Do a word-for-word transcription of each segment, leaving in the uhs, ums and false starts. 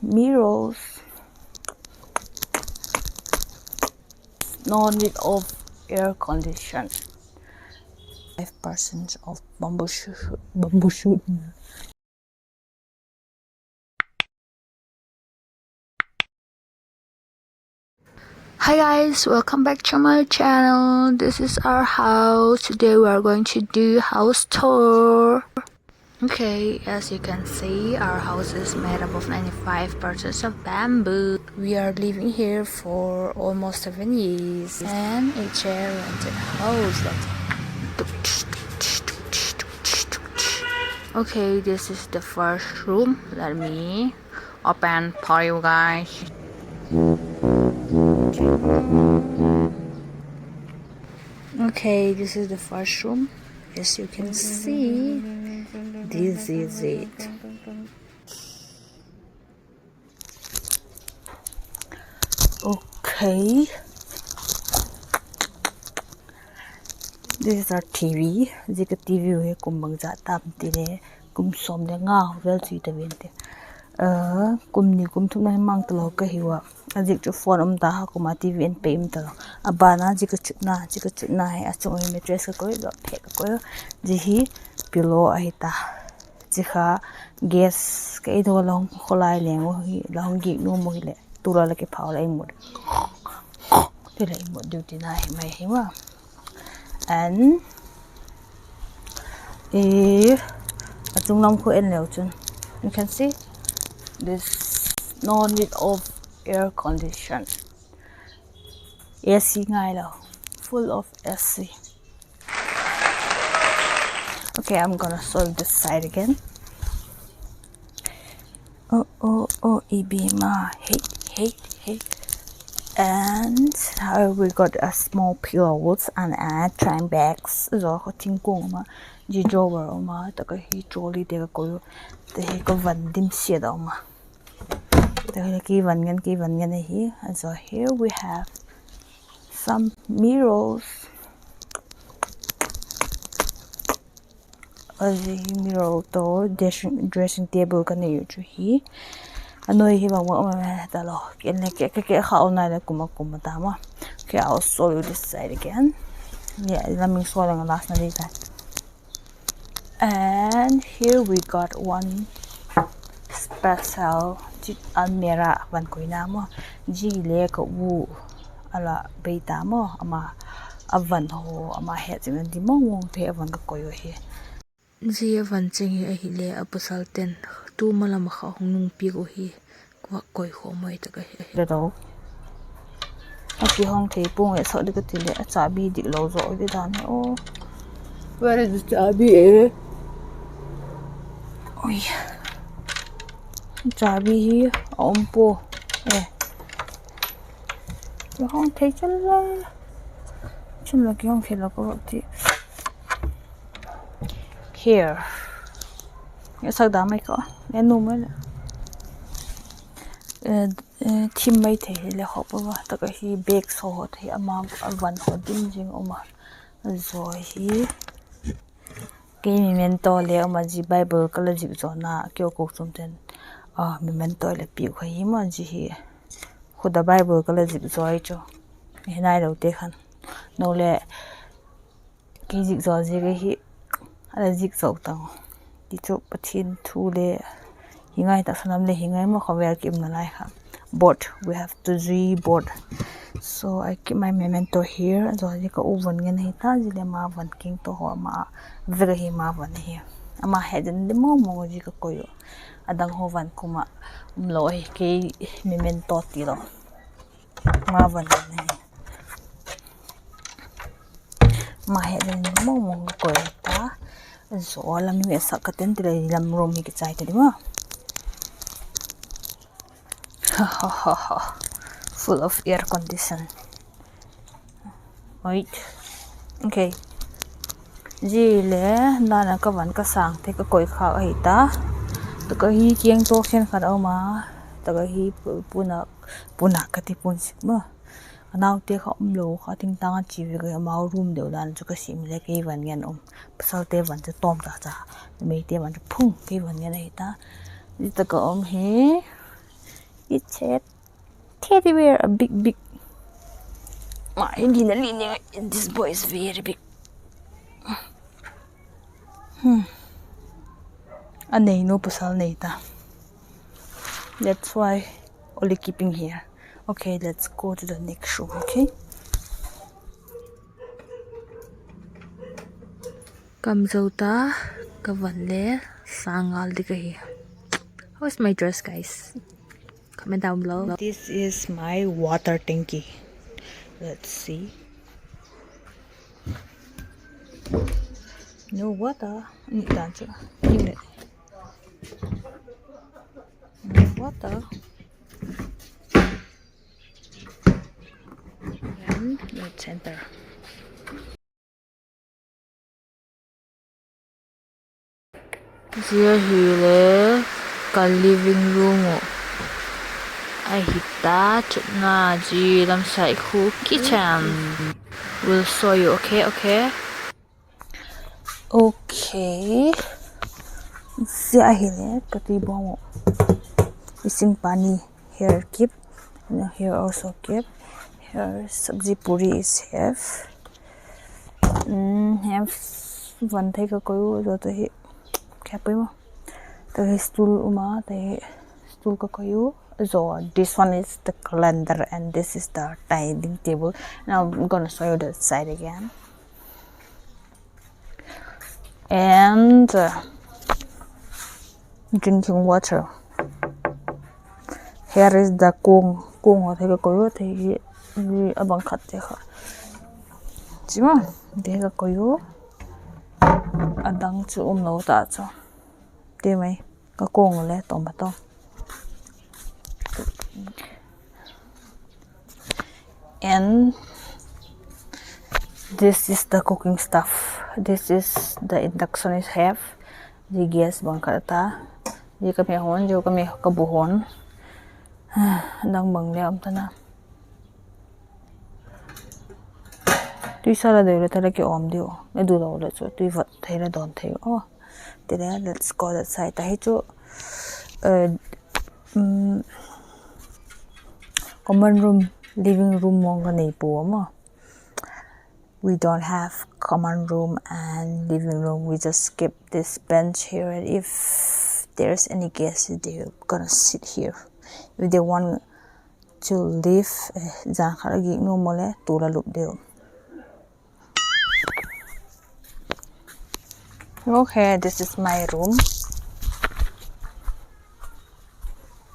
mirrors, no need of air condition. Five percent of bamboo shoot, bamboo shoot. Hi guys, welcome back to my channel. This is our house. Today we are going to do house tour. Okay, as you can see, our house is made up of ninety-five percent of bamboo. We are living here for almost seven years, and it's a rented house. That's okay, this is the first room. Let me open for you guys. Okay, this is the first room. As you can see, this is it. Okay. This is our T V. Zia ka T V uh hi kum bangzat tam ti le, kum sawm le nga vel chu hi ta ven ti. Kum ni kum thumna hi mang talo ka hiu a. A ziak chu phone um ta ha kum a T V en pei um talo. A ban a zia ka chutna, zia ka chutna hi a chung hi mattress ka koi, lo phek ka koi. Zia hi pillow ahi ta. Chi kha gas ka ei dok a la hung kholai leng u hi, la hung gik nuam u hileh, tu la la kiphau la i mut. Ti la i mut diu tina hi mai hi ma. And a chung lam khu en leu chun, you can see this, no need of air condition. A C ngai lo, full of A C. Okay, I'm gonna sew this side again. Oh, oh, oh, ibi ma, hey, hey, hey. And uh, we got a small pillows and a train bags. Zo kha thingkung ma, ji drawer ma, taka hi trolley te ka koi u, te hi ka van dim siat a ma. Te hi ki van ngen, ki van ngen ahi. And so here we have some mirrors. A zi hi mirror tawh dressing, dressing table ka nei u chu hi. A nuai hi bang bang um em ta lo. Ken le ke, ke, ke kha u nai le kum a kum a ta ma. Okay, I'll show you this side again. Yeah, lam in so lang last na di ta. And here we got one special almirah, van koina maw. Zi le ka u a la bei ta maw, ama a van haw, ama het zing a di mawng mawng te a van ka koi u hi. Zi a van cheng hi ahile a pasal ten tu ma lam a kha hung nung piak u hi. Ka va koi khawm mai tak ahi. Ka do. A kihong thei puang e, sak dik a ti leh a chabi dik lo zaw di dan hi aw. Where is the chabi e? Ui. Chabi hi a um pua e. Kihong thei chal la. Chun la kihong thei lo ka va ti. Here. Nge sak da mai ka. Nge nu mai la. Eh, eh, thim mai thei hi le khawp a va. Tak ahi bag so ho thei ama a van ho dim zing um a. Zo hi. Kei memento le um a zi Bible ka la zik zawna keu kok chum ten. Ah, memento le piu kha hi ma zi hi. Khuda Bible ka la zik zaw chu. Hi nai lo te khan. No le Kei zik zaw ziak ahi, a la zik zaw tang. Ti chu Pathian thu le hi ngai tak sanam le hi ngai maw kha vel ki umna lai kha. Board, we have to zui board. So I keep my memento here. Zaw ziak a u van ngen ahi ta, zi le ma van king to ho ma vek ahi ma van ahi. Ama het den de mawng mawng zi ka koi u. A dang ho van kum a um lo ahi kei memento ti lo. Ma van ngen ahi. Ma het den mawng mawng ka koi ta. Zo lam hi me sak ka ten ti le lam room hi kichai ta di ma. Full of air condition. Oi. Okay. Zi le nana ka van ka sang te ka koi khak ahi ta. Taka hi kiang to khen khat a um a. Taka hi pu-, puna, puna ka ti pun sik ma. Ka naute kha um lo kha, tingtang a chi ve ka, amau room deu dan chu ka sim le kei van ngen um. Pasalte van chu tawm ta cha, numeite van chu phung, kei van ngen ahi ta. Zia tak a um hi, It's a teddy bear, a big, big. Ma, hindi na lining, this boy is very big. Hmm. A nei nu pasal nei ta. That's why only keeping here. Okay, let's go to the next room, okay? Kam zo ta, ka van le sa ngal ding ka hi. How's my dress, guys? Comment down below. This is my water tanky. Let's see. No water. Ni dan chu. Ni le. No water. And let's enter. Zia hile ka living room uh ahi ta, chutna zi lam side khu kitchen. Will show you, okay, okay. Okay. Zia hile ka tui bawm uh. Ising pani here keep. Here also keep. Here sabji puri is have. Hmm, have van thei ka koi u, zo ta hi. Kya pui ma. Ta hi stool um a, ta hi stool ka koi u. Zo, this one is the calendar and this is the dining table. Now I'm gonna show you that side again. And uh, drinking water. Here is the kung, kung ho thei ka koi u, thei hi, hi a bang khat te kha. Chi ma, thei ka koi u. A dang chu um lo ta chu. Ti mai, ka kung le tom ba to. And this is the cooking stuff. This is the induction is have. Zia gas bang khat ta. Zia ka me hon, zia ka me ka bu hon. Dang bang le um ta na. Tui sa la deu le ta le ki um diu. Le du lo le chu tui vat thei le don thei u. Ti le, let's go that side. Ta hi chu, eh, um, common room, living room mong ka nei pua maw. We don't have common room and living room. We just keep this bench here. And if there's any guest, they're gonna sit here. If they want to leave, eh, zan khat a gik nuam maw le, tu la lup deu. Okay, this is my room.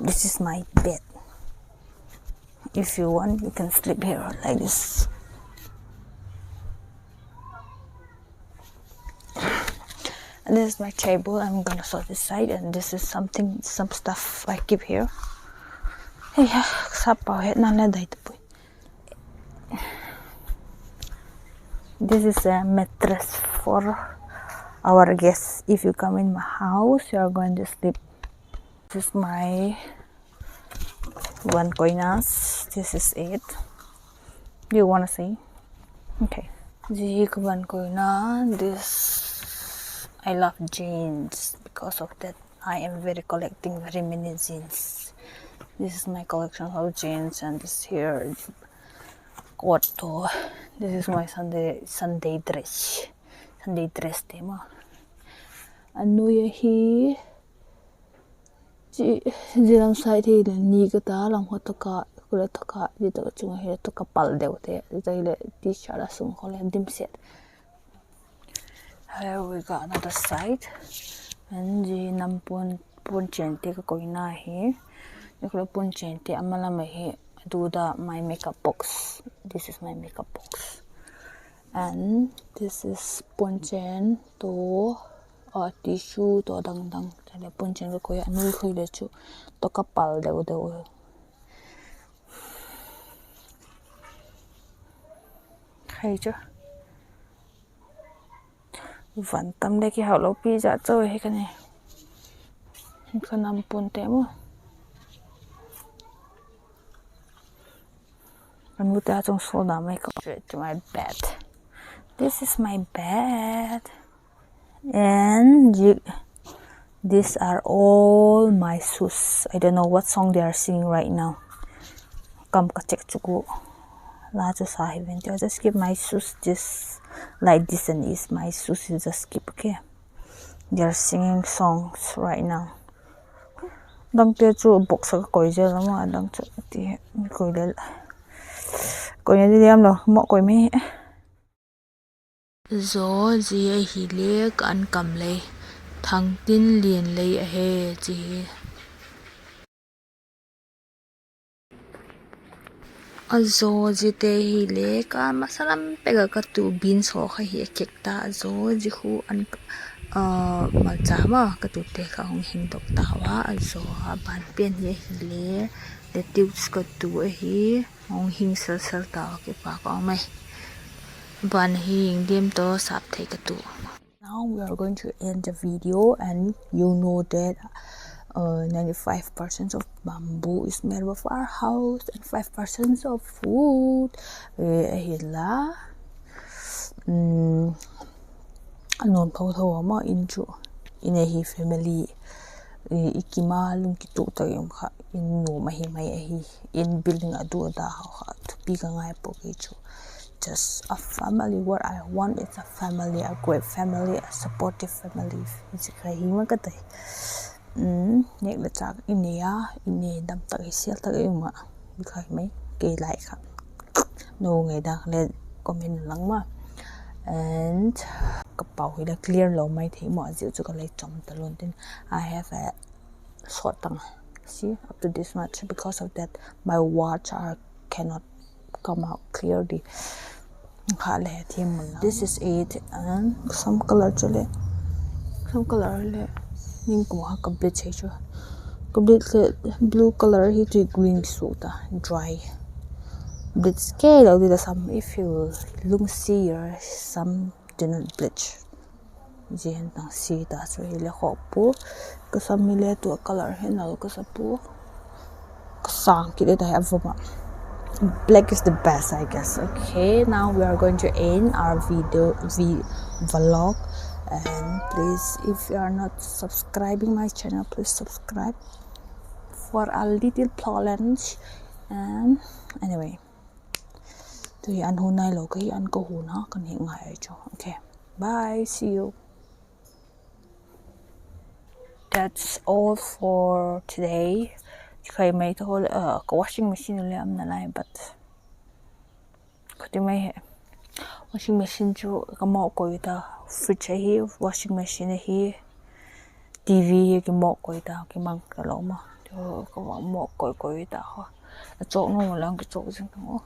This is my bed. If you want, you can sleep here like this. And this is my table. I'm gonna sort this side, and this is something, some stuff I keep here. Hey, sap pau het nan le dai ta pui. This is a mattress for our guests. If you come in my house, you are going to sleep. This is my van koina. This is it. Do you wanna see? Okay. Zia ka van koina. This, I love jeans. Because of that, I am very collecting very many jeans. This is my collection of jeans and this here coat to. This is my Sunday, Sunday dress. Sunday dress te maw. A nuai ahi. Chi, zia lam side hi le ni ka ta, lam kha taka, kule taka, zia taka chung hi le taka pal deu te, zia ta hi le t-shirt a sung kha le dim set. Here we got another side. And zia nam pun, pun chen te ka koina hi. Zia kha le pun chen te ama lam ahi, a du da my makeup box. This is my makeup box. And this is pun chen to, uh, tissue to dang dang. Tale pun chen ka koi a, a nuai khu le chu to ka pal deu deu. Khai chu. Van tam le kihau lo pi za cho hi ka ni. Ka nam pun te maw. Ka nu te a chung so da mai ka. Straight to my bed. This is my bed. And zia, These are all my shoes. I don't know what song they are singing right now. Kam ka check chu ku. La chu sa hi ven ti. I'll just keep my shoes this, like this and is my shoes. You just keep, okay? They are singing songs right now. Dangte chu box a ka koi zel a ma, a dang chu ti koi le. Koina di diam lo, mo koi mai. Zaw zi ahile ka an kam lei, Thangtinlian lei ahi chi hi. A zaw zite hile ka masa lam pek ah ka tu beans haw kha hi a kek ta, a zaw zi khu an, malcha ma ka tute kha hung hingdok tau a, a zaw a ban pen hi ahile lettuce ka tu ahi, hung hing sel sel tau a, kipak a um ai. Ban hi hing diam tawh sap thei ka tu. Now we are going to end the video, and you know that, uh, ninety-five percent of bamboo is made of our house and five percent of wood. Eh, ahi la. Um, a nuam tho tho ama in chu. In ahi family. I, i kim a lungkituk tak i um kha. In nuam ahi mai ahi. In building a du a da haw kha. Thupi ka ngai pua kei chu. Just a family. What I want is a family, a great family, a supportive family. Zia kha hi ma ka tai. Nêk le châk i nei a, i nei dam tak hi sial tak i um a. Khai mai, kei lai kha. No ngei dan le comment lang ma. And ka pau hi la clear lo mai thei maw, a ziak chu ka lei chom talua tin. I have a short tongue. See, up to this much. Because of that, my words are cannot come out clearly. Kha le thiam mun la. This is it, and ka sam color chu le, ka sam color le ning kum kha ka bleach hi chu, ka bleach le blue color hi chu green su ta, dry bleach kei lo di la sam. If you lungsi your sam, do not bleach. Zia hen tang si ta chu hile khawk pua. Ka sam hile tua color hi nal ka sa pua. Ka sâng kit e ta hi a vom ah. Black is the best, I guess. Okay, now we are going to end our video, vi-, vlog. And please, if you are not subscribing my channel, please subscribe for a little plans. And anyway, tu hi an hu nai lo ka hi, an ka hu na ka nêk ngai ai chu. Okay, bye, see you. That's all for today. Khai mai ta hol, uh, ka washing machine le am na lai, but khuti mai he. Washing machine chu ka mawk koi ta, fridge ahi, washing machine ahi, T V hi ki mawk koi ta, ki mang ta lo ma. Chu ka mawk koi koi ta ho. A chawk no lang ki chawk zing ta ho.